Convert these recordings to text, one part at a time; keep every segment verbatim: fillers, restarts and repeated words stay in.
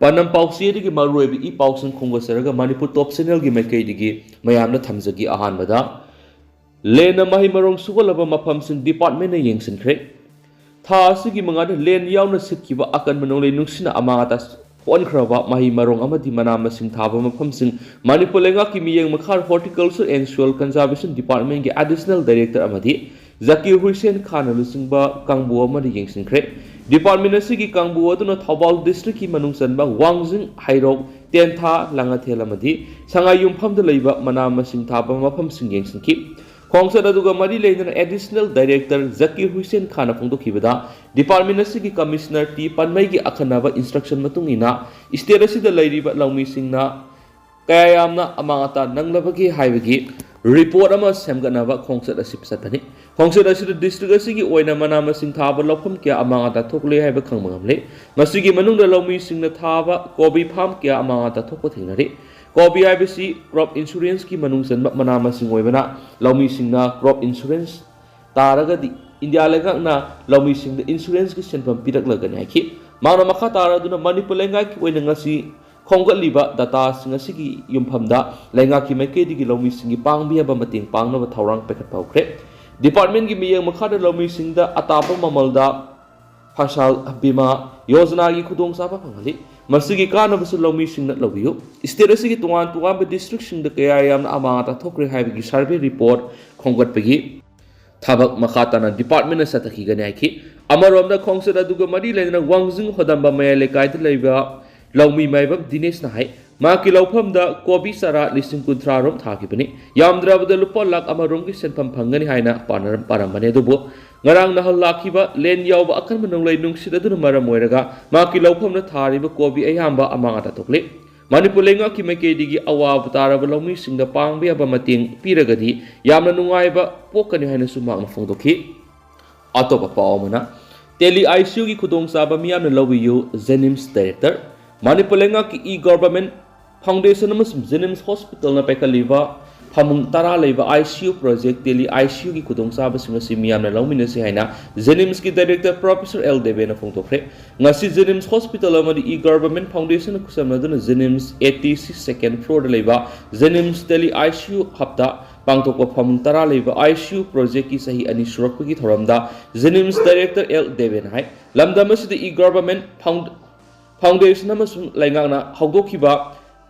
ꯄꯥꯎꯆꯦꯗꯒꯤ ꯃꯔꯨꯑꯣꯏꯕ ꯏ ꯄꯥꯎꯁꯤꯡ ꯈꯣꯝꯒꯠꯆꯔꯒ ꯃꯅꯤꯄꯨꯔ ꯇꯣꯞ ꯆꯦꯅꯦꯜꯒꯤ ꯃꯥꯏꯀꯩꯗꯒꯤ ꯃꯌꯥꯝꯗ ꯊꯝꯖꯒꯦ꯫ ꯑꯍꯥꯟꯕꯗ, ꯂꯦꯟꯅ ꯃꯍꯩ ꯃꯔꯣꯡ ꯁꯨꯒꯠꯂꯕ ꯃꯐꯝꯁꯤꯡ ꯗꯤꯄꯥꯔꯠꯃꯦꯟꯅ ꯌꯦꯡꯁꯤꯟꯈ꯭ꯔꯦ꯫ ꯊꯥ ꯑꯁꯤꯒꯤ ꯃꯉꯥꯗ ꯂꯦꯟ ꯌꯥꯎꯅ ꯁꯤꯠꯈꯤꯕ ꯑꯀꯟꯕ ꯅꯣꯡꯂꯩ ꯅꯨꯡꯁꯤꯠꯅ ꯑꯃꯥꯡ ꯑꯇꯥ ꯍꯣꯟꯈ꯭ꯔꯕ ꯃꯍꯩ ꯃꯔꯣꯡ ꯑꯃꯗꯤ ꯃꯅꯥ ꯃꯁꯤꯡ ꯊꯥꯕ ꯃꯐꯝꯁꯤꯡ ꯃꯅꯤꯄꯨꯔ ꯂꯩꯉꯥꯛꯀꯤ ꯃꯤꯠꯌꯦꯡ ꯃꯈꯥꯗ Horticulture and Soil Conservation Departmentꯀꯤ Additional Director ꯑꯃꯗꯤ ꯖꯀꯤꯔ ꯍꯨꯏꯁꯦꯟ ꯈꯥꯟꯅ ꯂꯨꯆꯤꯡꯕ ꯀꯥꯡꯕꯨ ꯑꯃꯅ ꯌꯦꯡꯁꯤꯟꯈ꯭ꯔꯦ꯫ ꯗꯤꯄꯥꯔꯠꯃꯦꯟ ꯑꯁꯤꯒꯤ ꯀꯥꯡꯕꯨ ꯑꯗꯨꯅ ꯊꯧꯕꯥꯜ ꯗꯤꯁꯇ꯭ꯔꯤꯛꯀꯤ ꯃꯅꯨꯡ ꯆꯟꯕ ꯋꯥꯡꯖꯤꯡ, ꯍꯩꯔꯣꯛ, ꯇꯦꯟꯊꯥ, ꯂꯥꯡꯉꯊꯦꯜ ꯑꯃꯗꯤ ꯁꯉꯥꯏ ꯌꯨꯝꯐꯝꯗ ꯂꯩꯕ ꯃꯅꯥ ꯃꯁꯤꯡ ꯊꯥꯕ ꯃꯐꯝꯁꯤꯡ ꯌꯦꯡꯁꯤꯟꯈꯤ꯫ ꯈꯣꯡꯆꯠ ꯑꯗꯨꯒ ꯃꯔꯤ ꯂꯩꯅꯅ Additional Director ꯖꯀꯤꯔ ꯍꯨꯏꯁꯦꯟ ꯈꯥꯟꯅ ꯐꯣꯡꯗꯣꯛꯈꯤꯕꯗ, ꯗꯤꯄꯥꯔꯠꯃꯦꯟ ꯑꯁꯤꯒꯤ ꯀꯃꯤꯁꯅꯔ ꯇꯤ ꯄꯟꯃꯩꯒꯤ ꯑꯈꯟꯅꯕ instruction ꯃꯇꯨꯡ ꯏꯟꯅ state ꯑꯁꯤꯗ ꯂꯩꯔꯤꯕ ꯂꯧꯃꯤꯁꯤꯡꯅ ꯀꯌꯥ ꯌꯥꯝꯅ ꯑꯃꯥꯡ ꯑꯇꯥ ꯅꯪꯂꯕꯒꯦ ꯍꯥꯏꯕꯒꯤ report ꯑꯃ ꯁꯦꯝꯒꯠꯅꯕ ꯈꯣꯡꯆꯠ ꯑꯁꯤ ꯆꯠꯄꯅꯤ꯫ ꯈꯣꯡꯆꯠ ꯑꯁꯤꯗ ꯗꯤꯁꯇ꯭ꯔꯤꯛ ꯑꯁꯤꯒꯤ ꯑꯣꯏꯅ ꯃꯅꯥ ꯃꯁꯤꯡ ꯊꯥꯕ ꯂꯧꯐꯝ ꯀꯌꯥ ꯑꯃꯥꯡ ꯑꯇꯥ ꯊꯣꯛꯂꯦ ꯍꯥꯏꯕ ꯈꯪꯕ ꯉꯝꯂꯦ꯫ ꯃꯁꯤꯒꯤ ꯃꯅꯨꯡꯗ ꯂꯧꯃꯤꯁꯤꯡꯅ ꯊꯥꯕ ꯀꯣꯕꯤ ꯐꯥꯔꯝ ꯀꯌꯥ ꯑꯃꯥꯡ ꯑꯇꯥ ꯊꯣꯛꯄ ꯊꯦꯡꯅꯔꯤ꯫ ꯀꯣꯕꯤ ꯍꯥꯏꯕꯁꯤ crop insuranceꯀꯤ ꯃꯅꯨꯡ ꯆꯟꯕ ꯃꯅꯥ ꯃꯁꯤꯡ ꯑꯣꯏꯕꯅ, ꯂꯧꯃꯤꯁꯤꯡꯅ crop insurance ꯇꯥꯔꯒꯗꯤ ꯏꯟꯗꯤꯌꯥ ꯂꯩꯉꯥꯛꯅ ꯂꯧꯃꯤꯁꯤꯡꯗ insuranceꯀꯤ ꯁꯦꯟꯐꯝ ꯄꯤꯔꯛꯂꯒꯅꯤ ꯍꯥꯏꯈꯤ꯫ ꯃꯍꯥꯛꯅ ꯃꯈꯥ ꯇꯥꯔꯗꯨꯅ, ꯃꯅꯤꯄꯨꯔ ꯂꯩꯉꯥꯛꯀꯤ ꯑꯣꯏꯅ ꯉꯁꯤ ꯈꯣꯝꯒꯠꯂꯤꯕ dataꯁꯤꯡ ꯑꯁꯤꯒꯤ ꯌꯨꯝꯐꯝꯗ ꯂꯩꯉꯥꯛꯀꯤ ꯃꯥꯏꯀꯩꯗꯒꯤ ꯂꯧꯃꯤꯁꯤꯡꯒꯤ ꯄꯥꯡꯕ ꯌꯥꯕ ꯃꯇꯦꯡ ꯄꯥꯡꯅꯕ ꯊꯧꯔꯥꯡ ꯄꯥꯏꯈꯠꯄ ꯍꯧꯈ꯭ꯔꯦ꯫ ꯗꯤꯄꯥꯔꯠꯃꯦꯟꯒꯤ ꯃꯤꯠꯌꯦꯡ ꯃꯈꯥꯗ ꯂꯧꯃꯤꯁꯤꯡꯗ ꯑꯇꯥꯕ ꯃꯃꯜꯗ ꯐꯁꯥꯜ ꯕꯤꯃꯥ ꯌꯣꯖꯅꯥꯒꯤ ꯈꯨꯗꯣꯡꯆꯥꯕ ꯐꯪꯍꯜꯂꯤ꯫ ꯃꯁꯤꯒꯤ ꯀꯥꯟꯅꯕꯁꯨ ꯂꯧꯃꯤꯁꯤꯡꯅ ꯂꯧꯕꯤꯌꯨ꯫ State ꯑꯁꯤꯒꯤ ꯇꯣꯉꯥꯟ ꯇꯣꯉꯥꯟꯕ districtꯁꯤꯡꯗ ꯀꯌꯥ ꯌꯥꯝꯅ ꯑꯃꯥꯡ ꯑꯇꯥ ꯊꯣꯛꯈ꯭ꯔꯦ ꯍꯥꯏꯕꯒꯤ survey report ꯈꯣꯝꯒꯠꯄꯒꯤ ꯊꯕꯛ ꯃꯈꯥ ꯇꯥꯅ departmentꯅ ꯆꯠꯊꯈꯤꯒꯅꯤ ꯍꯥꯏꯈꯤ꯫ ꯑꯃꯔꯣꯝꯗ, ꯈꯣꯡꯆꯠ ꯑꯗꯨꯒ ꯃꯔꯤ ꯂꯩꯅꯅ ꯋꯥꯡꯖꯤꯡ ꯍꯣꯗꯝꯕ ꯃꯌꯥꯏ ꯂꯩꯀꯥꯏꯗ ꯂꯩꯕ ꯂꯧꯃꯤ ꯃꯥꯏꯕꯝ ꯗꯤꯅꯦꯁꯅ ꯍꯥꯏ, ꯃꯍꯥꯛꯀꯤ ꯂꯧꯐꯝꯗ ꯀꯣꯕꯤ ꯆꯥꯔꯥ ꯂꯤꯁꯤꯡ ꯀꯨꯟꯊ꯭ꯔꯥ ꯔꯣꯝ ꯊꯥꯈꯤꯕꯅꯤ꯫ ꯌꯥꯝꯗ꯭ꯔꯕꯗ ꯂꯨꯄꯥ ꯂꯥꯈ ꯑꯃ ꯔꯣꯝꯒꯤ ꯁꯦꯟꯐꯝ ꯐꯪꯒꯅꯤ ꯍꯥꯏꯅ ꯄꯥꯅꯔꯝ-, ꯄꯥꯔꯝꯕꯅꯤ꯫ ꯑꯗꯨꯕꯨ ꯉꯔꯥꯡ ꯅꯍꯥꯟ ꯂꯥꯛꯈꯤꯕ ꯂꯦꯟ ꯌꯥꯎꯕ ꯑꯀꯟꯕ ꯅꯣꯡꯂꯩ ꯅꯨꯡꯁꯤꯠ ꯑꯗꯨꯅ ꯃꯔꯝ ꯑꯣꯏꯔꯒ ꯃꯍꯥꯛꯀꯤ ꯂꯧꯐꯝꯗ ꯊꯥꯔꯤꯕ ꯀꯣꯕꯤ ꯑꯌꯥꯝꯕ ꯑꯃꯥꯡ ꯑꯇꯥ ꯊꯣꯛꯂꯦ꯫ ꯃꯅꯤꯄꯨꯔ ꯂꯩꯉꯥꯛꯀꯤ ꯃꯥꯏꯀꯩꯗꯒꯤ ꯑꯋꯥꯕ ꯇꯥꯔꯕ ꯂꯧꯃꯤꯁꯤꯡꯗ ꯄꯥꯡꯕ ꯌꯥꯕ ꯃꯇꯦꯡ ꯄꯤꯔꯒꯗꯤ ꯌꯥꯝꯅ ꯅꯨꯡꯉꯥꯏꯕ ꯄꯣꯛꯀꯅꯤ ꯍꯥꯏꯅꯁꯨ ꯃꯍꯥꯛꯅ ꯐꯣꯡꯗꯣꯛꯈꯤ꯫ ꯑꯇꯣꯞꯄ ꯄꯥꯎ ꯑꯃꯅ, Tele ICUꯒꯤ ꯈꯨꯗꯣꯡꯆꯥꯕ ꯃꯤꯌꯥꯝꯅ ꯂꯧꯕꯤꯌꯨ, JNIMS Director꯫ ꯃꯅꯤꯄꯨꯔ ꯂꯩꯉꯥꯛꯀꯤ e-Government Foundation ꯑꯃꯁꯨꯡ JNIMS Hospitalꯅ ꯄꯥꯏꯈꯠꯂꯤꯕ ꯐꯃꯨꯡ ꯇꯔꯥ ꯂꯩꯕ ICU project, tele ICUꯒꯤ ꯈꯨꯗꯣꯡꯆꯥꯕꯁꯤꯡ ꯑꯁꯤ ꯃꯤꯌꯥꯝꯅ ꯂꯧꯃꯤꯟꯅꯁꯤ ꯍꯥꯏꯅ JNIMSꯀꯤ director professor L ꯗꯦꯕꯦꯟꯅ ꯐꯣꯡꯗꯣꯛꯈ꯭ꯔꯦ꯫ ꯉꯁꯤ JNIMS hospital ꯑꯃꯗꯤ eGovernment Foundationꯅ ꯈꯨꯠꯁꯝꯅꯗꯨꯅ JNIMS ATC second floorꯗ ꯂꯩꯕ JNIMS tele ICU hubꯇ ꯄꯥꯡꯊꯣꯛꯄ ꯐꯃꯨꯡ ꯇꯔꯥ ꯂꯩꯕ ICU projectꯀꯤ ꯆꯍꯤ ꯑꯅꯤ ꯁꯨꯔꯛꯄꯒꯤ ꯊꯧꯔꯝꯗ JNIMS director L ꯗꯦꯕꯦꯟꯅ ꯍꯥꯏ, ꯂꯝꯗꯝ ꯑꯁꯤꯗ eGovernment Found-, Foundation ꯑꯃꯁꯨꯡ ꯂꯩꯉꯥꯛꯅ ꯍꯧꯗꯣꯛꯈꯤꯕ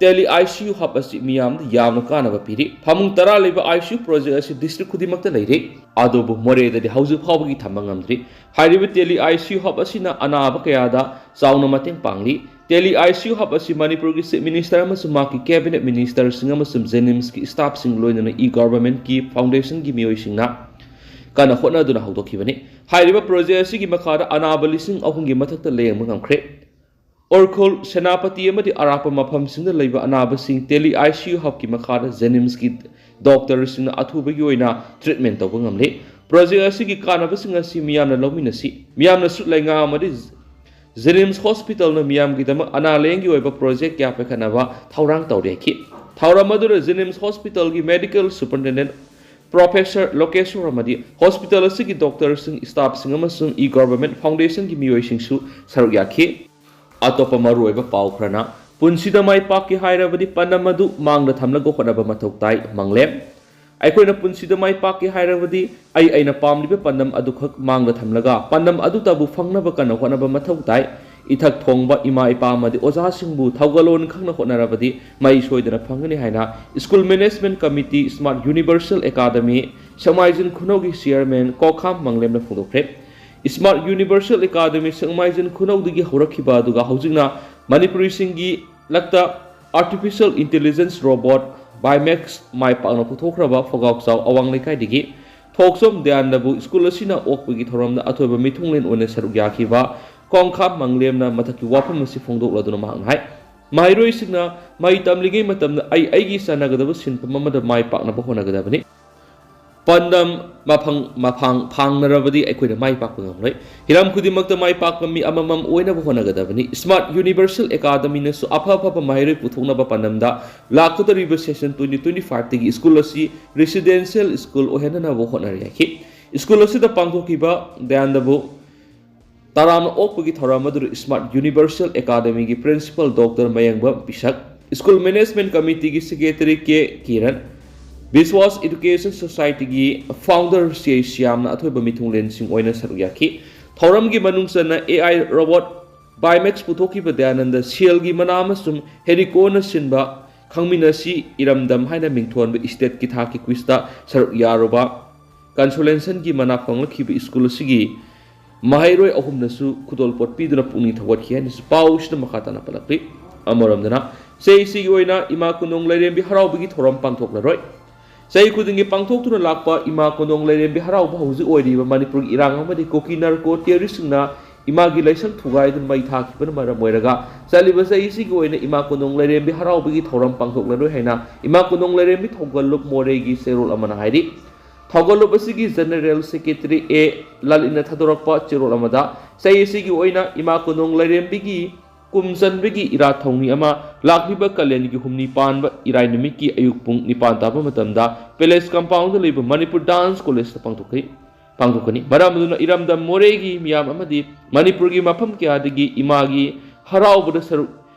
tele ICU hub ꯑꯁꯤ ꯃꯤꯌꯥꯝꯗ ꯌꯥꯝꯅ ꯀꯥꯟꯅꯕ ꯄꯤꯔꯤ꯫ ꯐꯃꯨꯡ ꯇꯔꯥ ꯂꯩꯕ ICU project ꯑꯁꯤ district ꯈꯨꯗꯤꯡꯃꯛꯇ ꯂꯩꯔꯤ, ꯑꯗꯨꯕꯨ ꯃꯣꯔꯦꯗꯗꯤ ꯍꯧꯖꯤꯛ ꯐꯥꯎꯕꯒꯤ ꯊꯝꯕ ꯉꯝꯗ꯭ꯔꯤ꯫ ꯍꯥꯏꯔꯤꯕ tele ICU hub ꯑꯁꯤꯅ ꯑꯅꯥꯕ ꯀꯌꯥꯗ ꯆꯥꯎꯅ ꯃꯇꯦꯡ ꯄꯥꯡꯂꯤ꯫ Tele ICU hub ꯑꯁꯤ ꯃꯅꯤꯄꯨꯔꯒꯤ Chief Minister ꯑꯃꯁꯨꯡ ꯃꯍꯥꯛꯀꯤ cabinet ministerꯁꯤꯡ ꯑꯃꯁꯨꯡ JNIMSꯀꯤ staffꯁꯤꯡ ꯂꯣꯏꯅꯅ eGovernmentꯀꯤ Foundationꯒꯤ ꯃꯤꯑꯣꯏꯁꯤꯡꯅ ꯀꯟꯅ ꯍꯣꯠꯅꯗꯨꯅ ꯍꯧꯗꯣꯛꯈꯤꯕꯅꯤ꯫ ꯍꯥꯏꯔꯤꯕ project ꯑꯁꯤꯒꯤ ꯃꯈꯥꯗ ꯑꯅꯥꯕ ꯂꯤꯁꯤꯡ ꯑꯍꯨꯝꯒꯤ ꯃꯊꯛꯇ ꯂꯥꯌꯦꯡꯕ ꯉꯝꯈ꯭ꯔꯦ꯫ ꯎꯔꯈꯨꯜ, ꯁꯦꯅꯥꯄꯇꯤ ꯑꯃꯗꯤ ꯑꯔꯥꯞꯄ ꯃꯐꯝꯁꯤꯡꯗ ꯂꯩꯕ ꯑꯅꯥꯕꯁꯤꯡ tele ICU hubꯀꯤ ꯃꯈꯥꯗ JNIMSꯀꯤ doctorꯁꯤꯡꯅ ꯑꯊꯨꯕꯒꯤ ꯑꯣꯏꯅ treatment ꯇꯧꯕ ꯉꯝꯂꯤ꯫ Project ꯑꯁꯤꯒꯤ ꯀꯥꯟꯅꯕꯁꯤꯡ ꯑꯁꯤ ꯃꯤꯌꯥꯝꯅ ꯂꯧꯃꯤꯟꯅꯁꯤ꯫ ꯃꯤꯌꯥꯝꯅꯁꯨ ꯂꯩꯉꯥꯛ ꯑꯃꯗꯤ JNIMS hospitalꯅ ꯃꯤꯌꯥꯝꯒꯤꯗꯃꯛ ꯑꯅꯥ ꯂꯥꯌꯦꯡꯒꯤ ꯑꯣꯏꯕ project ꯀꯌꯥ ꯄꯥꯏꯈꯠꯅꯕ ꯊꯧꯔꯥꯡ ꯇꯧꯔꯤ ꯍꯥꯏꯈꯤ꯫ ꯊꯧꯔꯝ ꯑꯗꯨꯗ JNIMS hospitalꯒꯤ medical superintendent professor ꯂꯣꯀꯦꯁꯣꯔ ꯑꯃꯗꯤ hospital ꯑꯁꯤꯒꯤ doctorꯁꯤꯡ, staffꯁꯤꯡ ꯑꯃꯁꯨꯡ eGovernment Foundationꯒꯤ ꯃꯤꯑꯣꯏꯁꯤꯡꯁꯨ ꯁꯔꯨꯛ ꯌꯥꯈꯤ꯫ ꯑꯇꯣꯞꯄ ꯃꯔꯨꯑꯣꯏꯕ ꯄꯥꯎ ꯈꯔꯅ, ꯄꯨꯟꯁꯤꯗ ꯃꯥꯏ ꯄꯥꯛꯀꯦ ꯍꯥꯏꯔꯕꯗꯤ ꯄꯥꯟꯗꯝ ꯑꯗꯨ ꯃꯥꯡꯗ ꯊꯝꯂꯒ ꯍꯣꯠꯅꯕ ꯃꯊꯧ ꯇꯥꯏ, ꯃꯪꯂꯦꯝ꯫ ꯑꯩꯈꯣꯏꯅ ꯄꯨꯟꯁꯤꯗ ꯃꯥꯏ ꯄꯥꯛꯀꯦ ꯍꯥꯏꯔꯕꯗꯤ ꯑꯩ ꯑꯩꯅ ꯄꯥꯝꯂꯤꯕ ꯄꯥꯟꯗꯝ ꯑꯗꯨꯈꯛ ꯃꯥꯡꯗ ꯊꯝꯂꯒ ꯄꯥꯟꯗꯝ ꯑꯗꯨꯇꯕꯨ ꯐꯪꯅꯕ ꯀꯟꯅ ꯍꯣꯠꯅꯕ ꯃꯊꯧ ꯇꯥꯏ꯫ ꯏꯊꯛ ꯊꯣꯡꯕ ꯏꯃꯥ ꯏꯄꯥ ꯑꯃꯗꯤ ꯑꯣꯖꯥꯁꯤꯡꯕꯨ ꯊꯧꯒꯜꯂꯣꯟ ꯈꯪꯅ ꯍꯣꯠꯅꯔꯕꯗꯤ ꯃꯍꯩ ꯁꯣꯏꯗꯅ ꯐꯪꯒꯅꯤ ꯍꯥꯏꯅ School Management Committee Smart Universal Academy ꯁꯦꯛꯃꯥꯏꯖꯤꯟ ꯈꯨꯅꯧꯒꯤ chairman ꯀꯣꯈꯥꯝ ꯃꯪꯂꯦꯝꯅ ꯐꯣꯡꯗꯣꯛꯈ꯭ꯔꯦ꯫ Smart Universal Academy ꯁꯦꯛꯃꯥꯏꯖꯤꯟ ꯈꯨꯅꯧꯗꯒꯤ ꯍꯧꯔꯛꯈꯤꯕ ꯑꯗꯨꯒ ꯍꯧꯖꯤꯛꯅ ꯃꯅꯤꯄꯨꯔꯤꯁꯤꯡꯒꯤ ꯂꯛꯇ artificial intelligence robot ꯕꯥꯏꯃꯦꯛꯁ ꯃꯥꯏ ꯄꯥꯛꯅ ꯄꯨꯊꯣꯛꯈ꯭ꯔꯕ ꯐꯣꯒꯥꯎꯆꯥꯎ ꯑꯋꯥꯡ ꯂꯩꯀꯥꯏꯗꯒꯤ ꯊꯣꯛꯆꯣꯝ ꯗꯌꯥꯟꯗꯕꯨ school ꯑꯁꯤꯅ ꯑꯣꯛꯄꯒꯤ ꯊꯧꯔꯝꯗ ꯑꯊꯣꯏꯕ ꯃꯤꯊꯨꯡꯂꯦꯟ ꯑꯣꯏꯅ ꯁꯔꯨꯛ ꯌꯥꯈꯤꯕ ꯀꯣꯡꯈꯥꯝ ꯃꯪꯂꯦꯝꯅ ꯃꯊꯛꯀꯤ ꯋꯥꯐꯝ ꯑꯁꯤ ꯐꯣꯡꯗꯣꯛꯂꯗꯨꯅ ꯃꯍꯥꯛꯅ ꯍꯥꯏ, ꯃꯍꯩꯔꯣꯏꯁꯤꯡꯅ ꯃꯍꯩ ꯇꯝꯂꯤꯉꯩ ꯃꯇꯝꯗ ꯑꯩ ꯑꯩꯒꯤ ꯆꯥꯟꯅꯒꯗꯕ ꯁꯤꯟꯐꯝ ꯑꯃꯗ ꯃꯥꯏ ꯄꯥꯛꯅꯕ ꯍꯣꯠꯅꯒꯗꯕꯅꯤ꯫ ꯄꯥꯟꯗꯝ ꯃꯐꯪ ꯃꯐꯥꯡ ꯐꯥꯡꯅꯔꯕꯗꯤ ꯑꯩꯈꯣꯏꯅ ꯃꯥꯏ ꯄꯥꯛꯄ ꯉꯝꯂꯣꯏ꯫ ꯍꯤꯔꯝ ꯈꯨꯗꯤꯡꯃꯛꯇ ꯃꯥꯏ ꯄꯥꯛꯄ ꯃꯤ ꯑꯃꯃꯝ ꯑꯣꯏꯅꯕ ꯍꯣꯠꯅꯒꯗꯕꯅꯤ꯫ Smart Universal Academyꯅꯁꯨ ꯑꯐ ꯑꯐꯕ ꯃꯍꯩꯔꯣꯏ ꯄꯨꯊꯣꯛꯅꯕ ꯄꯥꯟꯗꯝꯗ ꯂꯥꯛꯀꯗꯧꯔꯤꯕ session twenty twenty fiveꯇꯒꯤ ꯁ꯭ꯀꯨꯜ ꯑꯁꯤ residential ꯁ꯭ꯀꯨꯜ ꯑꯣꯏꯍꯟꯅꯅꯕ ꯍꯣꯠꯅꯔꯤ ꯍꯥꯏꯈꯤ꯫ ꯁ꯭ꯀꯨꯜ ꯑꯁꯤꯗ ꯄꯥꯡꯊꯣꯛꯈꯤꯕ ꯗꯌꯥꯟꯗꯕꯨ ꯇꯔꯥꯝꯅ ꯑꯣꯛꯄꯒꯤ ꯊꯧꯔꯝ ꯑꯗꯨꯗ Smart Universal Academyꯒꯤ Principal Doctor ꯃꯌꯦꯡꯕꯝ ꯄꯤꯁꯛ, School Management Committeeꯒꯤ Secretary ꯀꯦ ꯀꯤꯔꯟ, Biswas Education Societyꯒꯤ Founder ꯁꯤ ꯑꯩ ꯁ꯭ꯌꯥꯝꯅ ꯑꯊꯣꯏꯕ ꯃꯤꯊꯨꯡꯂꯦꯟꯁꯤꯡ ꯑꯣꯏꯅ ꯁꯔꯨꯛ ꯌꯥꯈꯤ꯫ ꯊꯧꯔꯝꯒꯤ ꯃꯅꯨꯡ ꯆꯟꯅ A I robot Bimax ꯄꯨꯊꯣꯛꯈꯤꯕ Dayananda ꯁꯦꯜꯒꯤ ꯃꯅꯥ ꯑꯃꯁꯨꯡ ꯍꯦꯔꯤꯀꯣꯅ ꯁꯤꯟꯕ ꯈꯪꯃꯤꯟꯅꯁꯤ ꯏꯔꯝꯗꯝ ꯍꯥꯏꯅ ꯃꯤꯡꯊꯣꯟꯕ stateꯀꯤ ꯊꯥꯛꯀꯤ quizꯇ ꯁꯔꯨꯛ ꯌꯥꯔꯨꯕ consolationꯒꯤ ꯃꯅꯥ ꯐꯪꯂꯛꯈꯤꯕ ꯁ꯭ꯀꯨꯜ ꯑꯁꯤꯒꯤ ꯃꯍꯩꯔꯣꯏ ꯑꯍꯨꯝꯅꯁꯨ ꯈꯨꯗꯣꯜꯄꯣꯠ ꯄꯤꯗꯨꯅ ꯄꯨꯛꯅꯤꯡ ꯊꯧꯒꯠꯈꯤ ꯍꯥꯏꯅꯁꯨ ꯄꯥꯎꯁꯤꯗ ꯃꯈꯥ ꯇꯥꯅ ꯄꯜꯂꯛꯂꯤ꯫ ꯑꯃꯔꯣꯝꯗꯅ, ꯆꯍꯤꯁꯤꯒꯤ ꯑꯣꯏꯅ ꯏꯃꯥ ꯀꯣꯅꯨꯡ ꯂꯥꯏꯔꯦꯝꯕꯤ ꯍꯔꯥꯎꯕꯒꯤ ꯊꯧꯔꯝ ꯄꯥꯡꯊꯣꯛꯂꯔꯣꯏ꯫ ꯆꯍꯤ ꯈꯨꯗꯤꯡꯒꯤ ꯄꯥꯡꯊꯣꯛꯇꯨꯅ ꯂꯥꯛꯄ ꯏꯃꯥ ꯀꯣꯅꯨꯡ ꯂꯥꯏꯔꯦꯝꯕꯤ ꯍꯔꯥꯎꯕ ꯍꯧꯖꯤꯛ ꯑꯣꯏꯔꯤꯕ ꯃꯅꯤꯄꯨꯔꯒꯤ ꯏꯔꯥꯡ ꯑꯃꯗꯤ ꯀꯨꯀꯤ ꯅꯥꯔꯀꯣ ꯇꯦꯔꯣꯔꯤꯁꯁꯤꯡꯅ ꯏꯃꯥꯒꯤ ꯂꯥꯏꯁꯪ ꯊꯨꯒꯥꯏꯗꯨꯅ ꯃꯩ ꯊꯥꯈꯤꯕꯅ ꯃꯔꯝ ꯑꯣꯏꯔꯒ ꯆꯠꯂꯤꯕ ꯆꯍꯤꯁꯤꯒꯤ ꯑꯣꯏꯅ ꯏꯃꯥ ꯀꯣꯅꯨꯡ ꯂꯥꯏꯔꯦꯝꯕꯤ ꯍꯔꯥꯎꯕꯒꯤ ꯊꯧꯔꯝ ꯄꯥꯡꯊꯣꯛꯂꯔꯣꯏ ꯍꯥꯏꯅ ꯏꯃꯥ ꯀꯣꯅꯨꯡ ꯂꯥꯏꯔꯦꯝꯕꯤ ꯊꯧꯒꯜꯂꯨꯞ ꯃꯣꯔꯦꯒꯤ ꯆꯦꯔꯣꯜ ꯑꯃꯅ ꯍꯥꯏꯔꯤ꯫ ꯊꯧꯒꯜꯂꯨꯞ ꯑꯁꯤꯒꯤ General Secretary ꯑꯦ ꯂꯂꯤꯠꯅ ꯊꯥꯗꯣꯔꯛꯄ ꯆꯦꯔꯣꯜ ꯑꯃꯗ, ꯆꯍꯤ ꯑꯁꯤꯒꯤ ꯑꯣꯏꯅ ꯏꯃꯥ ꯀꯣꯅꯨꯡ ꯂꯥꯏꯔꯦꯝꯕꯤꯒꯤ ꯀꯨꯝ ꯆꯟꯕꯒꯤ ꯏꯔꯥꯠ ꯊꯧꯅꯤ ꯑꯃ ꯂꯥꯛꯂꯤꯕ ꯀꯥꯂꯦꯟꯒꯤ ꯍꯨꯝꯅꯤ ꯄꯥꯟꯕ ꯏꯔꯥꯏ ꯅꯨꯃꯤꯠꯀꯤ ꯑꯌꯨꯛ ꯄꯨꯡ ꯅꯤꯄꯥꯟ ꯇꯥꯕ ꯃꯇꯝꯗ Palace Compoundꯗ ꯂꯩꯕ ꯃꯅꯤꯄꯨꯔ Dance Collegeꯇ ꯄꯥꯡꯊꯣꯛꯈꯤ ꯄꯥꯡꯊꯣꯛꯀꯅꯤ꯫ ꯃꯔꯝ ꯑꯗꯨꯅ ꯏꯔꯝꯗꯝ ꯃꯣꯔꯦꯒꯤ ꯃꯤꯌꯥꯝ ꯑꯃꯗꯤ ꯃꯅꯤꯄꯨꯔꯒꯤ ꯃꯐꯝ ꯀꯌꯥꯗꯒꯤ ꯏꯃꯥꯒꯤ ꯍꯔꯥꯎꯕꯗ ꯁꯔꯨꯛ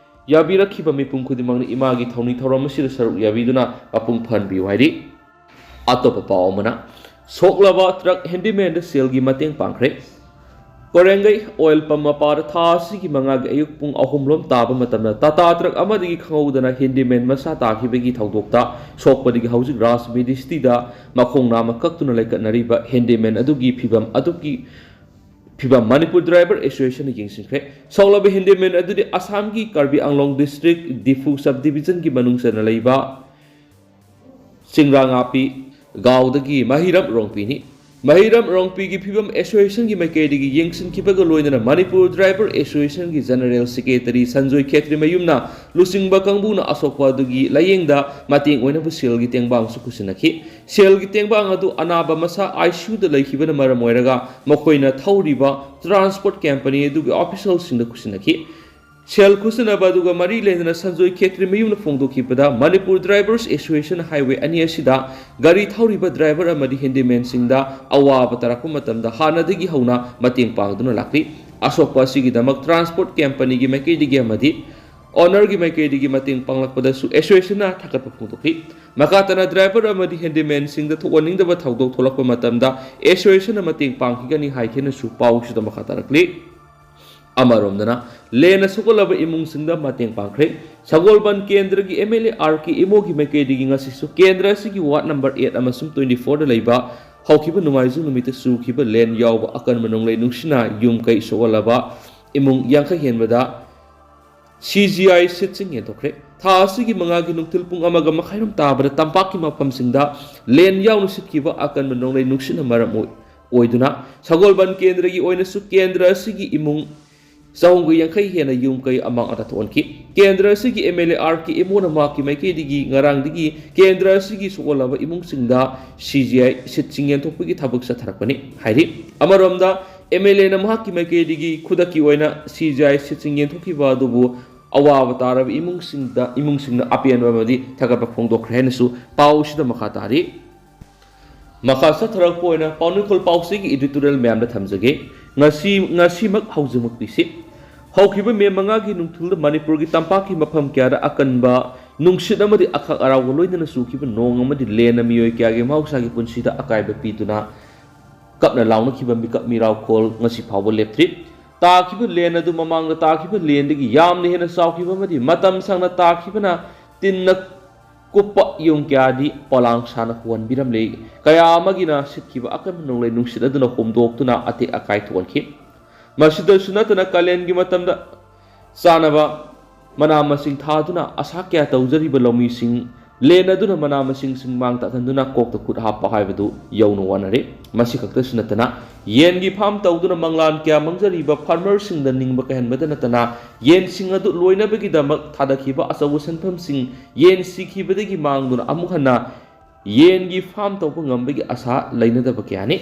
ꯌꯥꯕꯤꯔꯛꯈꯤꯕ ꯃꯤꯄꯨꯝ ꯈꯨꯗꯤꯡꯃꯛꯅ ꯏꯃꯥꯒꯤ ꯊꯧꯅꯤ ꯊꯧꯔꯝ ꯑꯁꯤꯗ ꯁꯔꯨꯛ ꯌꯥꯕꯤꯗꯨꯅ ꯃꯄꯨꯡ ꯐꯥꯍꯟꯕꯤꯌꯨ ꯍꯥꯏꯔꯤ꯫ ꯑꯇꯣꯞꯄ ꯄꯥꯎ ꯑꯃꯅ, ꯁꯣꯛꯂꯕ ꯇ꯭ꯔꯛ ꯍꯦꯟꯗꯤꯃꯦꯟꯗ ꯁꯦꯜꯒꯤ ꯃꯇꯦꯡ ꯄꯥꯡꯈ꯭ꯔꯦ꯫ ꯀꯣꯔꯦꯡꯒꯩ ꯑꯣꯏꯜ ꯄꯝ ꯃꯄꯥꯗ ꯊꯥ ꯑꯁꯤꯒꯤ ꯃꯉꯥꯒꯤ ꯑꯌꯨꯛ ꯄꯨꯡ ꯑꯍꯨꯝ ꯂꯣꯝ ꯇꯥꯕ ꯃꯇꯝꯗ ꯇꯥꯇꯥ ꯇ꯭ꯔꯛ ꯑꯃꯗꯒꯤ ꯈꯪꯍꯧꯗꯅ ꯍꯦꯟꯗꯤꯃꯦꯟ ꯃꯁꯥ ꯇꯥꯈꯤꯕꯒꯤ ꯊꯧꯗꯣꯛꯇ ꯁꯣꯛꯄꯗꯒꯤ ꯍꯧꯖꯤꯛ ꯔꯥꯖꯃꯤꯗꯤꯁꯇꯤꯗ ꯃꯈꯣꯡ ꯅꯥꯝꯃ ꯀꯛꯇꯨꯅ ꯂꯩꯀꯠꯅꯔꯤꯕ ꯍꯦꯟꯗꯤꯃꯦꯟ ꯑꯗꯨꯒꯤ ꯐꯤꯕꯝ ꯑꯗꯨꯒꯤ ꯐꯤꯕꯝ ꯃꯅꯤꯄꯨꯔ ꯗ꯭ꯔꯥꯏꯚꯔ ꯑꯦꯁꯣꯁꯤꯌꯦꯁꯟꯅ ꯌꯦꯡꯁꯤꯟꯈ꯭ꯔꯦ꯫ ꯁꯣꯛꯂꯕ ꯍꯦꯟꯗꯤꯃꯦꯟ ꯑꯗꯨꯗꯤ ꯑꯁꯥꯝꯒꯤ ꯀꯥꯔꯕꯤ ꯑꯪꯂꯣꯡ ꯗꯤꯁꯇ꯭ꯔꯤꯛ ꯗꯤꯐꯨ ꯁꯕ ꯗꯤꯕꯤꯖꯟꯒꯤ ꯃꯅꯨꯡ ꯆꯟꯅ ꯂꯩꯕ ꯆꯤꯡꯔꯥꯉꯥꯄꯤ ꯒꯥꯎꯗꯒꯤ ꯃꯍꯤꯔꯝ ꯔꯣꯡꯄꯤꯅꯤ꯫ ꯃꯍꯩꯔꯝ ꯔꯣꯡꯄꯤꯒꯤ ꯐꯤꯕꯝ ꯑꯦꯁꯣꯁꯤꯌꯦꯁꯟꯒꯤ ꯃꯥꯏꯀꯩꯗꯒꯤ ꯌꯦꯡꯁꯤꯟꯈꯤꯕꯒ ꯂꯣꯏꯅꯅ Manipur driver ꯑꯦꯁꯣꯁꯤꯌꯦꯁꯟꯒꯤ general secretary Sanjoy ꯈꯦꯇ꯭ꯔꯤꯃꯌꯨꯝꯅ ꯂꯨꯆꯤꯡꯕ ꯀꯥꯡꯕꯨꯅ ꯑꯁꯣꯛꯄ ꯑꯗꯨꯒꯤ ꯂꯥꯌꯦꯡꯗ ꯃꯇꯦꯡ ꯑꯣꯏꯅꯕ ꯁꯦꯜꯒꯤ ꯇꯦꯡꯕꯥꯡꯁꯨ ꯈꯨꯠꯁꯤꯟꯅꯈꯤ꯫ ꯁꯦꯜꯒꯤ ꯇꯦꯡꯕꯥꯡ ꯑꯗꯨ ꯑꯅꯥꯕ ꯃꯁꯥ ꯑꯥꯏ ꯁꯤ ꯌꯨꯗ ꯂꯩꯈꯤꯕꯅ ꯃꯔꯝ ꯑꯣꯏꯔꯒ ꯃꯈꯣꯏꯅ ꯊꯧꯔꯤꯕ ꯇ꯭ꯔꯥꯟꯁꯄꯣꯔꯠ ꯀꯝꯄꯅꯤ ꯑꯗꯨꯒꯤ ꯑꯣꯐꯤꯁꯤꯌꯦꯜꯁꯤꯡꯗ ꯈꯨꯠꯁꯤꯟꯅꯈꯤ꯫ ꯁꯦꯜ ꯈꯨꯠꯁꯤꯟꯅꯕ ꯑꯗꯨꯒ ꯃꯔꯤ ꯂꯩꯅꯅ Sanjoy ꯈꯦꯇ꯭ꯔꯤꯃꯌꯨꯝꯅ ꯐꯣꯡꯗꯣꯛꯈꯤꯕꯗ, Manipur drivers association highway ꯑꯅꯤ ꯑꯁꯤꯗ ꯒꯥꯔꯤ ꯊꯧꯔꯤꯕ ꯗ꯭ꯔꯥꯏꯚꯔ ꯑꯃꯗꯤ ꯍꯦꯟꯗꯤꯃꯦꯟꯁꯤꯡꯗ ꯑꯋꯥꯕ ꯇꯥꯔꯛꯄ ꯃꯇꯝꯗ ꯍꯥꯟꯅꯗꯒꯤ ꯍꯧꯅ ꯃꯇꯦꯡ ꯄꯥꯡꯗꯨꯅ ꯂꯥꯛꯂꯤ꯫ ꯑꯁꯣꯛꯄ ꯑꯁꯤꯒꯤꯗꯃꯛ ꯇ꯭ꯔꯥꯟꯁꯄꯣꯔꯠ ꯀꯝꯄꯅꯤꯒꯤ ꯃꯥꯏꯀꯩꯗꯒꯤ ꯑꯃꯗꯤ ꯑꯣꯅꯔꯒꯤ ꯃꯥꯏꯀꯩꯗꯒꯤ ꯃꯇꯦꯡ ꯄꯥꯡꯂꯛꯄꯗꯁꯨ ꯑꯦꯁꯣꯁꯤꯌꯦꯁꯟꯅ ꯊꯥꯒꯠꯄ ꯐꯣꯡꯗꯣꯛꯈꯤ꯫ ꯃꯈꯥ ꯇꯥꯅ ꯗ꯭ꯔꯥꯏꯚꯔ ꯑꯃꯗꯤ ꯍꯦꯟꯗꯤꯃꯦꯟꯁꯤꯡꯗ ꯊꯣꯛꯍꯟꯅꯤꯡꯗꯕ ꯊꯧꯗꯣꯛ ꯊꯣꯛꯂꯛꯄ ꯃꯇꯝꯗ ꯑꯦꯁꯣꯁꯤꯌꯦꯁꯟꯅ ꯃꯇꯦꯡ ꯄꯥꯡꯈꯤꯒꯅꯤ ꯍꯥꯏꯈꯤꯅꯁꯨ ꯄꯥꯎꯁꯤꯗ ꯃꯈꯥ ꯇꯥꯔꯛꯂꯤ꯫ ꯑꯃꯔꯣꯝꯗꯅ, ꯂꯦꯟꯅ ꯁꯣꯛꯍꯜꯂꯕ ꯏꯃꯨꯡꯁꯤꯡꯗ ꯃꯇꯦꯡ ꯄꯥꯡꯈ꯭ꯔꯦ꯫ ꯁꯒꯣꯜꯕꯟ ꯀꯦꯟꯗ꯭ꯔꯒꯤ ꯑꯦꯝ ꯑꯦꯜ ꯑꯦ ꯑꯥꯔ ꯀꯦ ꯏꯃꯣꯒꯤ ꯃꯥꯏꯀꯩꯗꯒꯤ ꯉꯁꯤꯁꯨ ꯀꯦꯟꯗ꯭ꯔ ꯑꯁꯤꯒꯤ ꯋꯥꯔꯗ ꯅꯝꯕꯔ ꯑꯦꯠ ꯑꯃꯁꯨꯡ ꯇ꯭ꯋꯦꯟꯇꯤ ꯐꯣꯔꯗ ꯂꯩꯕ ꯍꯧꯈꯤꯕ ꯅꯣꯡꯃꯥꯏꯖꯤꯡ ꯅꯨꯃꯤꯠꯇ ꯆꯨꯈꯤꯕ ꯂꯦꯟ ꯌꯥꯎꯕ ꯑꯀꯟꯕ ꯅꯣꯡꯂꯩ ꯅꯨꯡꯁꯤꯠꯅ ꯌꯨꯝ ꯀꯩ ꯁꯣꯛꯍꯜꯂꯕ ꯏꯃꯨꯡ ꯌꯥꯡꯈꯩ ꯍꯦꯟꯕꯗ ꯁꯤ ꯖꯤ ꯑꯥꯏ ꯁꯤꯠꯁꯤꯡ ꯌꯦꯟꯊꯣꯛꯈ꯭ꯔꯦ꯫ ꯊꯥ ꯑꯁꯤꯒꯤ ꯃꯉꯥꯒꯤ ꯅꯨꯡꯊꯤꯜ ꯄꯨꯡ ꯑꯃꯒ ꯃꯈꯥꯏꯔꯣꯝ ꯇꯥꯕꯗ ꯇꯝꯄꯥꯛꯀꯤ ꯃꯐꯝꯁꯤꯡꯗ ꯂꯦꯟ ꯌꯥꯎꯅ ꯁꯤꯠꯈꯤꯕ ꯑꯀꯟꯕ ꯅꯣꯡꯂꯩ ꯅꯨꯡꯁꯤꯠꯅ ꯃꯔꯝ ꯑꯣꯏ-, ꯑꯣꯏꯗꯨꯅ ꯁꯒꯣꯜꯕꯟ ꯀꯦꯟꯗ꯭ꯔꯒꯤ ꯑꯣꯏꯅꯁꯨ ꯀꯦꯟꯗ꯭ꯔ ꯑꯁꯤꯒꯤ ꯏꯃꯨꯡ ꯆꯍꯨꯝꯒ ꯌꯥꯡꯈꯩ ꯍꯦꯟꯅ ꯌꯨꯝ ꯀꯩ ꯑꯃꯥꯡ ꯑꯇꯥ ꯊꯣꯛꯍꯟꯈꯤ꯫ ꯀꯦꯟꯗ꯭ꯔ ꯑꯁꯤꯒꯤ ꯑꯦꯝ ꯑꯦꯜ ꯑꯦ ꯑꯥꯔ ꯀꯦ ꯏꯃꯣꯅ ꯃꯍꯥꯛꯀꯤ ꯃꯥꯏꯀꯩꯗꯒꯤ ꯉꯔꯥꯡꯗꯒꯤ ꯀꯦꯟꯗ꯭ꯔ ꯑꯁꯤꯒꯤ ꯁꯣꯛꯍꯜꯂꯕ ꯏꯃꯨꯡꯁꯤꯡꯗ ꯁꯤ ꯖꯤ ꯑꯥꯏ ꯁꯤꯠꯁꯤꯡ ꯌꯦꯟꯊꯣꯛꯄꯒꯤ ꯊꯕꯛ ꯆꯠꯊꯔꯛꯄꯅꯤ ꯍꯥꯏꯔꯤ꯫ ꯑꯃꯔꯣꯝꯗ, ꯑꯦꯝ ꯑꯦꯜ ꯑꯦꯅ ꯃꯍꯥꯛꯀꯤ ꯃꯥꯏꯀꯩꯗꯒꯤ ꯈꯨꯗꯛꯀꯤ ꯑꯣꯏꯅ ꯁꯤ ꯖꯤ ꯑꯥꯏ ꯁꯤꯠꯁꯤꯡ ꯌꯦꯟꯊꯣꯛꯈꯤꯕ ꯑꯗꯨꯕꯨ ꯑꯋꯥꯕ ꯇꯥꯔꯕ ꯏꯃꯨꯡꯁꯤꯡꯗ, ꯏꯃꯨꯡꯁꯤꯡꯅ ꯑꯄꯦꯟꯕ ꯑꯃꯗꯤ ꯊꯥꯒꯠꯄ ꯐꯣꯡꯗꯣꯛꯈ꯭ꯔꯦ ꯍꯥꯏꯅꯁꯨ ꯄꯥꯎꯁꯤꯗ ꯃꯈꯥ ꯇꯥꯔꯤ꯫ ꯃꯈꯥ ꯆꯠꯊꯔꯛꯄ ꯑꯣꯏꯅ ꯄꯥꯎꯅꯤꯡꯈꯣꯜ ꯄꯥꯎꯆꯦꯒꯤ editorial ꯃꯌꯥꯝꯗ ꯊꯝꯖꯒꯦ꯫ ꯉꯁꯤ, ꯉꯁꯤꯃꯛ ꯍꯧꯖꯤꯛꯃꯛ ꯄꯤꯁꯤ꯫ ꯍꯧꯈꯤꯕ ꯃꯦ ꯃꯉꯥꯒꯤ ꯅꯨꯡꯊꯤꯜꯗ ꯃꯅꯤꯄꯨꯔꯒꯤ ꯇꯝꯄꯥꯛꯀꯤ ꯃꯐꯝ ꯀꯌꯥꯗ ꯑꯀꯟꯕ ꯅꯨꯡꯁꯤꯠ ꯑꯃꯗꯤ ꯑꯈꯥꯛ ꯑꯔꯥꯎꯒ ꯂꯣꯏꯅꯅ ꯆꯨꯈꯤꯕ ꯅꯣꯡ ꯑꯃꯗꯤ ꯂꯦꯟꯅ ꯃꯤꯑꯣꯏ ꯀꯌꯥꯒꯤ ꯃꯍꯧꯁꯥꯒꯤ ꯄꯨꯟꯁꯤꯗ ꯑꯀꯥꯏꯕ ꯄꯤꯗꯨꯅ ꯀꯞꯅ ꯂꯥꯎꯅꯈꯤꯕ ꯃꯤꯀꯞ ꯃꯤꯔꯥꯎꯈꯣꯜ ꯉꯁꯤ ꯐꯥꯎꯕ ꯂꯦꯞꯇ꯭ꯔꯤ꯫ ꯇꯥꯈꯤꯕ ꯂꯦꯟ ꯑꯗꯨ ꯃꯃꯥꯡꯗ ꯇꯥꯈꯤꯕ ꯂꯦꯟꯗꯒꯤ ꯌꯥꯝꯅ ꯍꯦꯟꯅ ꯆꯥꯎꯈꯤꯕ ꯑꯃꯗꯤ ꯃꯇꯝ ꯁꯥꯡꯅ ꯇꯥꯈꯤꯕꯅ ꯇꯤꯟꯅ ꯀꯨꯞꯄ ꯌꯨꯝ ꯀꯌꯥꯗꯤ ꯄꯣꯂꯥꯡ ꯁꯥꯅ ꯍꯣꯟꯕꯤꯔꯝꯂꯦ꯫ ꯀꯌꯥ ꯑꯃꯒꯤꯅ ꯁꯤꯠꯈꯤꯕ ꯑꯀꯟꯕ ꯅꯣꯡꯂꯩ ꯅꯨꯡꯁꯤꯠ ꯑꯗꯨꯅ ꯍꯨꯝꯗꯣꯛꯇꯨꯅ ꯑꯇꯦꯛ ꯑꯀꯥꯏ ꯊꯣꯛꯍꯟꯈꯤ꯫ ꯃꯁꯤꯗꯁꯨ ꯅꯠꯇꯅ ꯀꯥꯂꯦꯟꯒꯤ ꯃꯇꯝꯗ ꯆꯥꯅꯕ ꯃꯅꯥ ꯃꯁꯤꯡ ꯊꯥꯗꯨꯅ ꯑꯁꯥ ꯀꯌꯥ ꯇꯧꯖꯔꯤꯕ ꯂꯧꯃꯤꯁꯤꯡ ꯂꯦꯟ ꯑꯗꯨꯅ ꯃꯅꯥ ꯃꯁꯤꯡꯁꯤꯡ ꯃꯥꯡ ꯇꯥꯛꯍꯟꯗꯨꯅ ꯀꯣꯛꯇ ꯈꯨꯠ ꯍꯥꯞꯄ ꯍꯥꯏꯕꯗꯨ ꯌꯧꯅ ꯋꯥꯅꯔꯦ꯫ ꯃꯁꯤ ꯈꯛꯇꯁꯨ ꯅꯠꯇꯅ ꯌꯦꯟꯒꯤ ꯐꯥꯔꯝ ꯇꯧꯗꯨꯅ ꯃꯪꯂꯥꯟ ꯀꯌꯥ ꯃꯥꯡꯖꯔꯤꯕ ꯐꯥꯔꯃꯔꯁꯤꯡꯗ ꯅꯤꯡꯕ ꯀꯥꯏꯍꯟꯕꯗ ꯅꯠꯇꯅ ꯌꯦꯟꯁꯤꯡ ꯑꯗꯨ ꯂꯣꯏꯅꯕꯒꯤꯗꯃꯛ ꯊꯥꯗꯈꯤꯕ ꯑꯆꯧꯕ ꯁꯦꯟꯐꯝꯁꯤꯡ ꯌꯦꯟ ꯁꯤꯈꯤꯕꯗꯒꯤ ꯃꯥꯡꯗꯨꯅ ꯑꯃꯨꯛ ꯍꯟꯅ ꯌꯦꯟꯒꯤ ꯐꯥꯔꯝ ꯇꯧꯕ ꯉꯝꯕꯒꯤ ꯑꯁꯥ ꯂꯩꯅꯗꯕ ꯀꯌꯥꯅꯤ꯫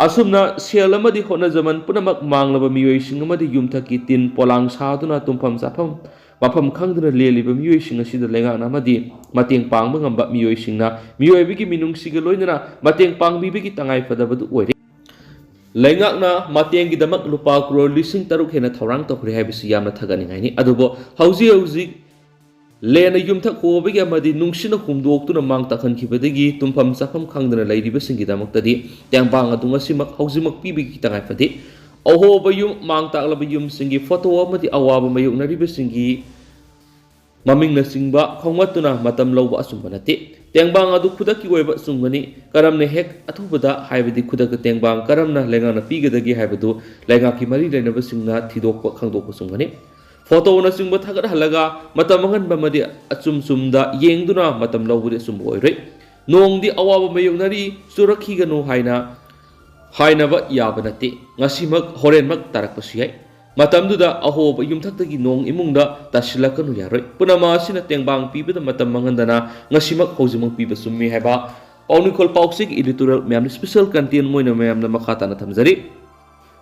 ꯑꯁꯨꯝꯅ ꯁꯦꯜ ꯑꯃꯗꯤ ꯍꯣꯠꯅꯖꯃꯟ ꯄꯨꯝꯅꯃꯛ ꯃꯥꯡꯂꯕ ꯃꯤꯑꯣꯏꯁꯤꯡ ꯑꯃꯗꯤ ꯌꯨꯝꯊꯛꯀꯤ ꯇꯤꯟ ꯄꯣꯂꯥꯡ ꯁꯥꯗꯨꯅ ꯇꯨꯝꯐꯝ ꯆꯥꯐꯝ ꯃꯐꯝ ꯈꯪꯗꯅ ꯂꯦꯜꯂꯤꯕ ꯃꯤꯑꯣꯏꯁꯤꯡ ꯑꯁꯤꯗ ꯂꯩꯉꯥꯛꯅ ꯑꯃꯗꯤ ꯃꯇꯦꯡ ꯄꯥꯡꯕ ꯉꯝꯕ ꯃꯤꯑꯣꯏꯁꯤꯡꯅ ꯃꯤꯑꯣꯏꯕꯒꯤ ꯃꯤꯅꯨꯡꯁꯤꯒ ꯂꯣꯏꯅꯅ ꯃꯇꯦꯡ ꯄꯥꯡꯕꯤꯕꯒꯤ ꯇꯉꯥꯏꯐꯗꯕꯗꯨ ꯑꯣꯏꯔꯦ꯫ ꯂꯩꯉꯥꯛꯅ ꯃꯇꯦꯡꯒꯤꯗꯃꯛ ꯂꯨꯄꯥ ꯀ꯭ꯔꯣꯔ ꯂꯤꯁꯤꯡ ꯇꯔꯨꯛ ꯍꯦꯟꯅ ꯊꯧꯔꯥꯡ ꯇꯧꯈ꯭ꯔꯦ ꯍꯥꯏꯕꯁꯤ ꯌꯥꯝꯅ ꯊꯥꯒꯠꯅꯤꯡꯉꯥꯏꯅꯤ꯫ ꯑꯗꯨꯕꯨ ꯍꯧꯖꯤꯛ ꯍꯧꯖꯤꯛ ꯂꯦꯟꯅ ꯌꯨꯝꯊꯛ ꯍꯣꯕꯒꯤ ꯑꯃꯗꯤ ꯅꯨꯡꯁꯤꯠꯅ ꯍꯨꯝꯗꯣꯛꯇꯨꯅ ꯃꯥꯡ ꯇꯥꯛꯍꯟꯈꯤꯕꯗꯒꯤ ꯇꯨꯝꯐꯝ ꯆꯥꯐꯝ ꯈꯪꯗꯅ ꯂꯩꯔꯤꯕꯁꯤꯡꯒꯤꯗꯃꯛꯇꯗꯤ ꯇꯦꯡꯕꯥꯡ ꯑꯗꯨ ꯉꯁꯤꯃꯛ ꯍꯧꯖꯤꯛꯃꯛ ꯄꯤꯕꯒꯤ ꯇꯉꯥꯏ ꯐꯗꯦ꯫ ꯑꯍꯣꯕ ꯌꯨꯝ, ꯃꯥꯡ ꯇꯥꯛꯂꯕ ꯌꯨꯝꯁꯤꯡꯒꯤ ꯐꯣꯇꯣ ꯑꯃꯗꯤ ꯑꯋꯥꯕ ꯃꯥꯌꯣꯛꯅꯔꯤꯕꯁꯤꯡꯒꯤ ꯃꯃꯤꯡꯅꯆꯤꯡꯕ ꯈꯣꯝꯒꯠꯇꯨꯅ ꯃꯇꯝ ꯂꯧꯕ ꯑꯆꯨꯝꯕ ꯅꯠꯇꯦ꯫ ꯇꯦꯡꯕꯥꯡ ꯑꯗꯨ ꯈꯨꯗꯛꯀꯤ ꯑꯣꯏꯕ ꯑꯆꯨꯝꯕꯅꯤ꯫ ꯀꯔꯝꯅ ꯍꯦꯛ ꯑꯊꯨꯕꯗ, ꯍꯥꯏꯕꯗꯤ ꯈꯨꯗꯛꯇ ꯇꯦꯡꯕꯥꯡ ꯀꯔꯝꯅ ꯂꯩꯉꯥꯛꯅ ꯄꯤꯒꯗꯒꯦ ꯍꯥꯏꯕꯗꯨ ꯂꯩꯉꯥꯛꯀꯤ ꯃꯔꯤ ꯂꯩꯅꯕꯁꯤꯡꯅ ꯊꯤꯗꯣꯛꯄ ꯈꯪꯗꯣꯛꯄ ꯆꯨꯝꯒꯅꯤ꯫ ꯐꯣꯇꯣꯅꯆꯤꯡꯕ ꯊꯥꯒꯠꯍꯜꯂꯒ ꯃꯇꯝ ꯃꯥꯡꯍꯟꯕ ꯑꯃꯗꯤ ꯑꯆꯨꯝ ꯆꯨꯝꯗ ꯌꯦꯡꯗꯨꯅ ꯃꯇꯝ ꯂꯧꯕꯗꯤ ꯑꯆꯨꯝꯕ ꯑꯣꯏꯔꯣꯏ꯫ ꯅꯣꯡꯗꯤ ꯑꯋꯥꯕ ꯃꯥꯌꯣꯛꯅꯔꯤ, ꯆꯨꯔꯛꯈꯤꯒꯅꯨ ꯍꯥꯏꯅ ꯍꯥꯏꯅꯕ ꯌꯥꯕ ꯅꯠꯇꯦ꯫ ꯉꯁꯤꯃꯛ, ꯍꯣꯔꯦꯟꯃꯛ ꯇꯥꯔꯛꯄꯁꯨ ꯌꯥꯏ꯫ ꯃꯇꯝꯗꯨꯗ ꯑꯍꯣꯕ ꯌꯨꯝꯊꯛꯇꯒꯤ ꯅꯣꯡ ꯏꯃꯨꯡꯗ ꯇꯥꯁꯤꯜꯂꯛꯀꯅꯨ ꯌꯥꯔꯣꯏ꯫ ꯄꯨꯝꯅꯃꯛ ꯑꯁꯤꯅ ꯇꯦꯡꯕꯥꯡ ꯄꯤꯕꯗ ꯃꯇꯝ ꯃꯥꯡꯍꯟꯗꯅ ꯉꯁꯤꯃꯛ ꯍꯧꯖꯤꯛꯃꯛ ꯄꯤꯕ ꯆꯨꯝꯃꯤ ꯍꯥꯏꯕ ꯄꯥꯎꯅꯤꯈꯣꯜ ꯄꯥꯎꯆꯦꯒꯤ editorial ꯃꯌꯥꯝꯅ special content ꯑꯣꯏꯅ ꯃꯌꯥꯝꯗ ꯃꯈꯥ ꯇꯥꯅ ꯊꯝꯖꯔꯤ꯫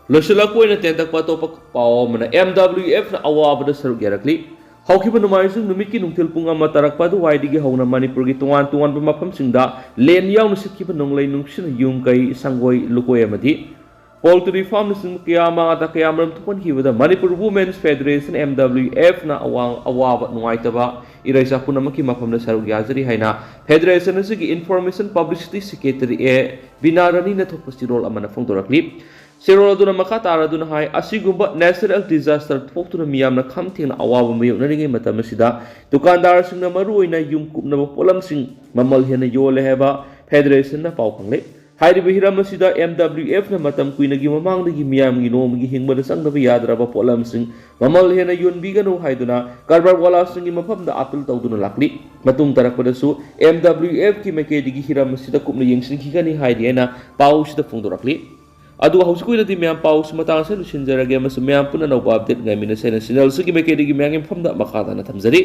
ꯂꯣꯏꯁꯤꯜꯂꯛꯄ ꯑꯣꯏꯅ ꯇꯦꯟꯇꯛꯄ ꯑꯇꯣꯞꯄ ꯄꯥꯎ ꯑꯃꯅ, M W F ꯅ ꯑꯋꯥꯕꯗ ꯁꯔꯨꯛ ꯌꯥꯔꯛꯂꯤ꯫ ꯍꯧꯈꯤꯕ ꯅꯣꯡꯃꯥꯏꯖꯤꯡ ꯅꯨꯃꯤꯠꯀꯤ ꯅꯨꯡꯊꯤꯜ ꯄꯨꯡ ꯑꯃ ꯇꯥꯔꯛꯄ ꯑꯗꯨꯋꯥꯏꯗꯒꯤ ꯍꯧꯅ ꯃꯅꯤꯄꯨꯔꯒꯤ ꯇꯣꯉꯥꯟ ꯇꯣꯉꯥꯟꯕ ꯃꯐꯝꯁꯤꯡꯗ ꯂꯦꯟ ꯌꯥꯎꯅ ꯁꯤꯠꯈꯤꯕ ꯅꯣꯡꯂꯩ ꯅꯨꯡꯁꯤꯠꯅ ꯌꯨꯝ ꯀꯩ, ꯁꯪꯒꯣꯏ, ꯂꯨꯀꯣꯏ ꯑꯃꯗꯤ poultry farm ꯅꯆꯤꯡꯕ ꯀꯌꯥ ꯑꯃ ꯑꯇ ꯀꯌꯥ ꯑꯃꯔꯣꯝ ꯊꯣꯛꯍꯟꯈꯤꯕꯗ Manipur Women's Federation, M W F ꯅ ꯑꯋꯥꯡ-, ꯑꯋꯥꯕ ꯅꯨꯡꯉꯥꯏꯇꯕ ꯏꯔꯩꯆꯥ ꯄꯨꯝꯅꯃꯛꯀꯤ ꯃꯐꯝꯗ ꯁꯔꯨꯛ ꯌꯥꯖꯔꯤ ꯍꯥꯏꯅ federation ꯑꯁꯤꯒꯤ Information Publicity Secretary A ꯕꯤꯅꯥ ꯔꯥꯅꯤꯅ ꯊꯣꯛꯄ ꯆꯦꯔꯣꯜ ꯑꯃꯅ ꯐꯣꯡꯗꯣꯔꯛꯂꯤ꯫ ꯆꯦꯔꯣꯜ ꯑꯗꯨꯅ ꯃꯈꯥ ꯇꯥꯔꯗꯨꯅ ꯍꯥꯏ, ꯑꯁꯤꯒꯨꯝꯕ natural disaster ꯊꯣꯛꯇꯨꯅ ꯃꯤꯌꯥꯝꯅ ꯈꯝ ꯊꯦꯡꯅ ꯑꯋꯥꯕ ꯃꯥꯌꯣꯛꯅꯔꯤꯉꯩ ꯃꯇꯝ ꯑꯁꯤꯗ ꯗꯨꯀꯥꯟꯗꯥꯔꯁꯤꯡꯅ ꯃꯔꯨꯑꯣꯏꯅ ꯌꯨꯝ ꯀꯨꯞꯅꯕ ꯄꯣꯠꯂꯝꯁꯤꯡ ꯃꯃꯜ ꯍꯦꯟꯅ ꯌꯣꯜꯂꯦ ꯍꯥꯏꯕ federation ꯅ ꯄꯥꯎ ꯐꯪꯂꯦ꯫ ꯍꯥꯏꯔꯤꯕ ꯍꯤꯔꯝ ꯑꯁꯤꯗ M W F ꯅ ꯃꯇꯝ ꯀꯨꯏꯅꯒꯤ ꯃꯃꯥꯡꯗꯒꯤ ꯃꯤꯌꯥꯝꯒꯤ ꯅꯣꯡꯃꯒꯤ ꯍꯤꯡꯕꯗ ꯆꯪꯗꯕ ꯌꯥꯗ꯭ꯔꯕ ꯄꯣꯠꯂꯝꯁꯤꯡ ꯃꯃꯜ ꯍꯦꯟꯅ ꯌꯣꯟꯕꯤꯒꯅꯨ ꯍꯥꯏꯗꯨꯅ ꯀꯔꯕꯥꯔ ꯋꯥꯂꯥꯁꯤꯡꯒꯤ ꯃꯐꯝꯗ ꯑꯥꯄꯤꯜ ꯇꯧꯗꯨꯅ ꯂꯥꯛꯂꯤ꯫ ꯃꯇꯨꯡ ꯇꯥꯔꯛꯄꯗꯁꯨ M W F ꯀꯤ ꯃꯥꯏꯀꯩꯗꯒꯤ ꯍꯤꯔꯝ ꯑꯁꯤꯗ ꯀꯨꯞꯅ ꯌꯦꯡꯁꯤꯟꯈꯤꯒꯅꯤ ꯍꯥꯏꯔꯤ ꯍꯥꯏꯅ ꯄꯥꯎꯁꯤꯗ ꯐꯣꯡꯗꯣꯔꯛꯂꯤ꯫ ꯑꯗꯨꯒ ꯍꯧꯖꯤꯛꯀꯤ ꯑꯣꯏꯅꯗꯤ ꯃꯌꯥꯝ ꯄꯥꯎꯁꯤ ꯃꯇꯥꯡ ꯑꯁꯤꯗ ꯂꯣꯏꯁꯤꯟꯖꯔꯒꯦ ꯑꯃꯁꯨꯡ ꯃꯌꯥꯝ ꯄꯨꯟꯅ ꯑꯅꯧꯕ update ꯉꯥꯏꯃꯤꯟꯅꯁꯦ ꯍꯥꯏꯅ channel ꯑꯁꯤꯒꯤ ꯃꯥꯏꯀꯩꯗꯒꯤ ꯃꯌꯥꯝꯒꯤ ꯃꯐꯝꯗ ꯃꯈꯥ ꯇꯥꯅ ꯊꯝꯖꯔꯤ꯫